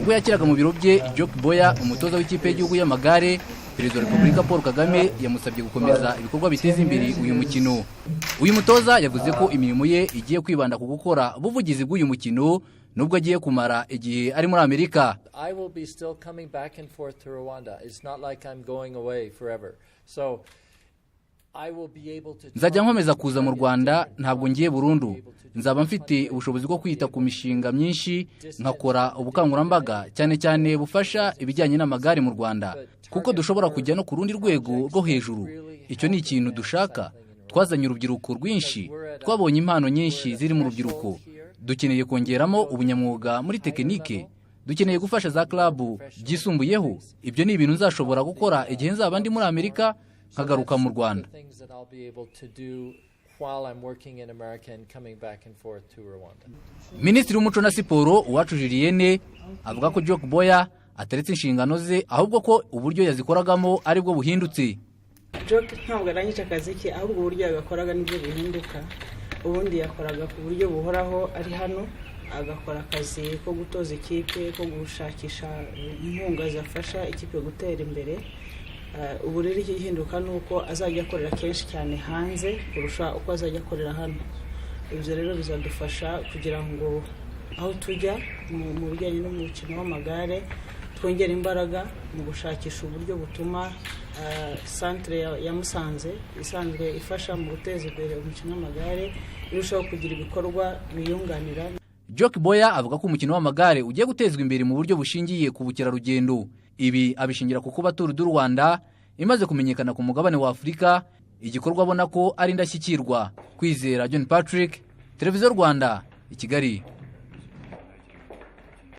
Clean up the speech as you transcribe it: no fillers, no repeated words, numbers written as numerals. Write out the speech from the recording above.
Ubwo yakiraga mu biro bye Jock Boyer, umutoza w'ikipe y'igihugu y'amagare, Perezida wa Repubulika Paul Kagame yamusabye gukomeza ibikorwa biteza imbere uyu mukino. Uyu mutoza yavuze ko imirimo ye igiye kwibanda ku gukora ubuvugizi bw'uyu mukino nubwo agiye kumara igihe ari muri Amerika. I will be still coming back and forth to Rwanda. It's not like I'm going away forever. So I will be able to Nzajya nkomeza kuza mu Rwanda, ntabwo ngiye burundu. Nzaba mfite ubushobozi bwo kwita ku mishinga myinshi, nkakora ubukangurambaga cyane cyane bufasha ibijyanye n'amagare mu Rwanda, kuko dushobora kujya no ku rundi rwego rwo hejuru. Icyo ni ikintu dushaka. Twazanye urubyiruko rwinshi, twabonye impano nyinshi ziri mu rubyiruko. Dukeneye kongeramo ubunyamwuga muri tekinike, dukeneye gufasha za club byisumbuyeho. Ibyo ni ibintu nzashobora gukora igihe nzaba ndi muri Amerika, nkagaruka mu Rwanda. Things that I'll be able to do while I'm working in America and coming back and forth to Rwanda. Minisitiri w'Umuco na Siporo, Uwacu Julienne, avuga ko Jock Boyer ataretse inshingano ze, ahubwo ko uburyo yazikoragamo aribwo buhindutse. Jock ntabwo arangije akazi ke, ahubwo uburyo yagakoraga nibyo bihinduka. Ubundi yakoraga ku buryo buhoraho ari hano, agakora akazi ko gutoza ikipe, ko gushakisha inkunga zafasha ikipe gutera imbere. Ubu rero igihinduka ni uko azajya akorera kenshi cyane hanze kurusha uko azajya akorera hano. Ibyo rero bizadufasha kugira ngo aho tujya mu bijyanye n'umukino w'amagare twongere imbaraga mu gushakisha uburyo butuma centre ya Musanze isanzwe ifasha mu guteza imbere umukino w'amagare irushaho kugira ibikorwa biyunganira. Jock Boyer avuga ko umukino w'amagare ugiye gutezwa imbere mu buryo bushingiye ku bukerarugendo. Ibi abishingira ku kuba Tour du Rwanda imaze kumenyekana ku mugabane wa Afurika, igikorwa abona ko ari indashyikirwa. Kwizera John Patrick, Televiziyo Rwanda, i Kigali.